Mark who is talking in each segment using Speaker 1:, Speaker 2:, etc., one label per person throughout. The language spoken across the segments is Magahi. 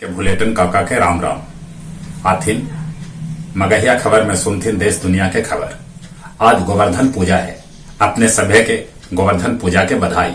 Speaker 1: के भुलेटन काका के राम राम। आथिन मगहिया खबर में सुनथिन देश दुनिया के खबर। आज गोवर्धन पूजा है। अपने सभे के गोवर्धन पूजा के बधाई।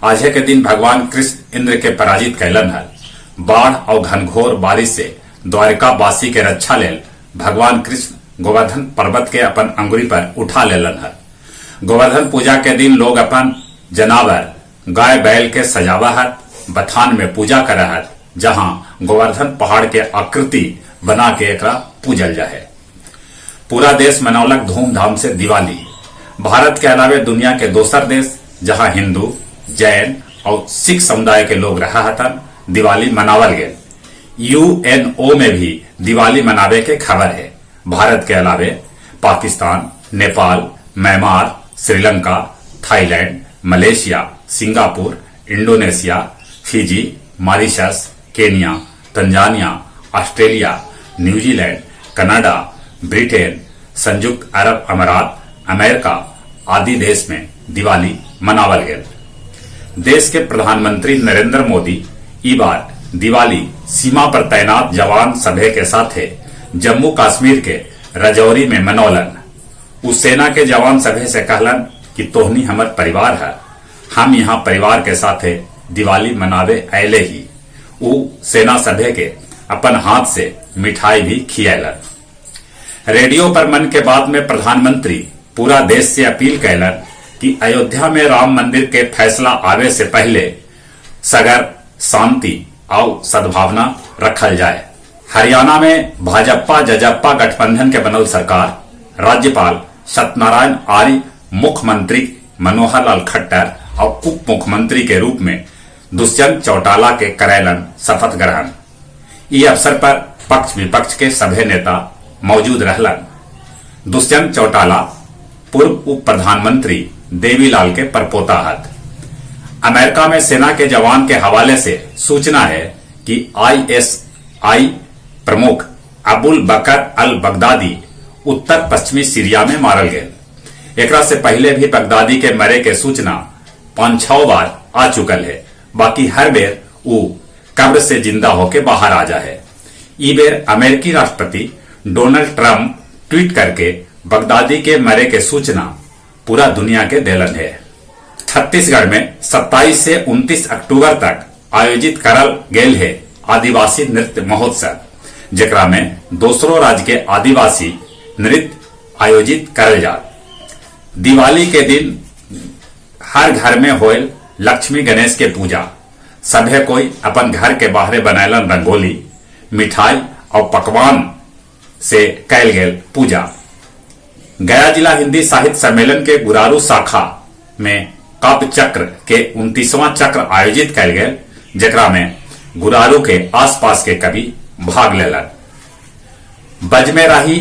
Speaker 1: आजे के दिन भगवान कृष्ण इंद्र के पराजित कैलन हल। बाढ़ और घनघोर बारिश से द्वारका वासी के रक्षा लेल भगवान कृष्ण गोवर्धन पर्वत के अपन अंगुरी पर उठा लेलन हल। गोवर्धन पूजा के दिन लोग अपन जनावर गाय बैल के सजावा हत, बथान में पूजा कर हत, जहां गोवर्धन पहाड़ के आकृति बना के एकरा पूजल जाहे। पूरा देश मनौलक धूमधाम से दिवाली। भारत के अलावे दुनिया के दोसर देश जहां हिंदू, जैन और सिख समुदाय के लोग रहा हतन, दिवाली मनावल गेल। यूएनओ में भी दिवाली मनावे के खबर है। भारत के अलावे Pakistan, Nepal, Myanmar, Sri Lanka, Thailand, Malaysia, Singapore, Indonesia, Fiji, Mauritius, Kenya, Tanzania, Australia, New Zealand, Canada, Britain, संयुक्त अरब अमीरात, अमेरिका आदि देश में दिवाली मनावल गेल। देश के प्रधानमंत्री नरेंद्र मोदी ई बार दिवाली सीमा पर तैनात जवान सभे के साथे जम्मू कश्मीर के राजौरी में मनौलन। उ सेना के जवान सभे से कहलन कि तोहनी हमर परिवार है, हम यहाँ परिवार के साथे दिवाली मनावे अले ही। उ सेना सभे के अपन हाथ से मिठाई भी खियलन। रेडियो पर मन के बात में प्रधानमंत्री पूरा देश से अपील कैलन कि अयोध्या में राम मंदिर के फैसला आवे से पहले सगर शांति और सद्भावना रखल जाए। हरियाणा में भाजपा जजपा गठबंधन के बनल सरकार राज्यपाल सत्यनारायण आर्य मुख्यमंत्री मनोहर लाल खट्टर और उप मुख्यमंत्री के रूप में दुष्यंत चौटाला के करैलन शपथ ग्रहण। ई अवसर पर पक्ष विपक्ष के सभे नेता मौजूद रहलन। दुष्यंत चौटाला पूर्व उप प्रधानमंत्री देवीलाल के परपोता हथ। अमेरिका में सेना के जवान के हवाले से सूचना है कि आईएसआई प्रमुख अबुल बकर अल बगदादी उत्तर पश्चिमी सीरिया में मारल गए। एकरा से पहले भी बगदादी के मरे के सूचना 5-6 बार आ चुकल है, बाकी हर बेर ऊ कब्र से जिंदा होके बाहर आ जाए। ई बेर अमेरिकी राष्ट्रपति डोनाल्ड ट्रंप ट्वीट करके बगदादी के मरे के सूचना पूरा दुनिया के देलन है। छत्तीसगढ़ में 27 से 29 अक्टूबर तक आयोजित करल गेल है आदिवासी नृत्य महोत्सव, जेकरा में दूसरों राज्य के आदिवासी नृत्य आयोजित करल जात। दिवाली के दिन हर घर में होयल लक्ष्मी गणेश के पूजा। सभे कोई अपन घर के बाहरे बनैलन रंगोली, मिठाई और पकवान से कैल गेल पूजा। गया जिला हिंदी साहित्य सम्मेलन के गुरारू शाखा में काव्य चक्र के 29वां चक्र आयोजित कैल गेल, जेकरा में गुरारू के आसपास के कवि भाग लेलन। बजमे राही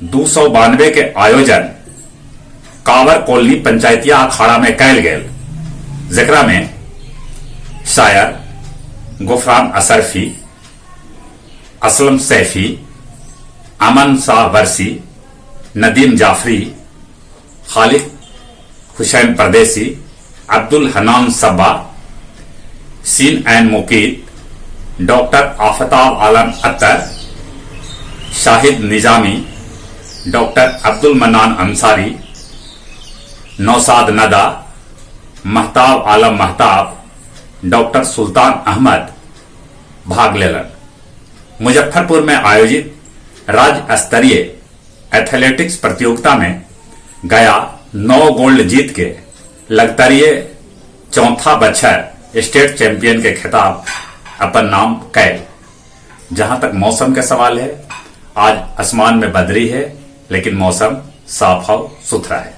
Speaker 1: 292 के आयोजन कावर कॉलोनी पंचायतिया अखाड़ा में कैल गेल, जेकरा में शायर गुफरान असरफी, असलम सैफी, अमन शाह बरसी, नदीम जाफरी, खालिद हुसैन परदेसी, अब्दुल हनान सब्बा, सीन N Mukeed, doctor Aftab Alam Attar, Shahid Nizami, doctor Abdul Mannan Ansari, Naushad Nada, Mahtab Alam Mahtab, doctor Sultan Ahmad भाग लेलन। मुजफ्फरपुर में आयोजित राज्य स्तरीय एथलेटिक्स प्रतियोगिता में गया 9 गोल्ड जीत के लगतरिये चौथा बछर स्टेट चैंपियन के खिताब अपन नाम कैल। जहां तक मौसम के सवाल है, आज आसमान में बदरी है, लेकिन मौसम साफ और सुथरा है।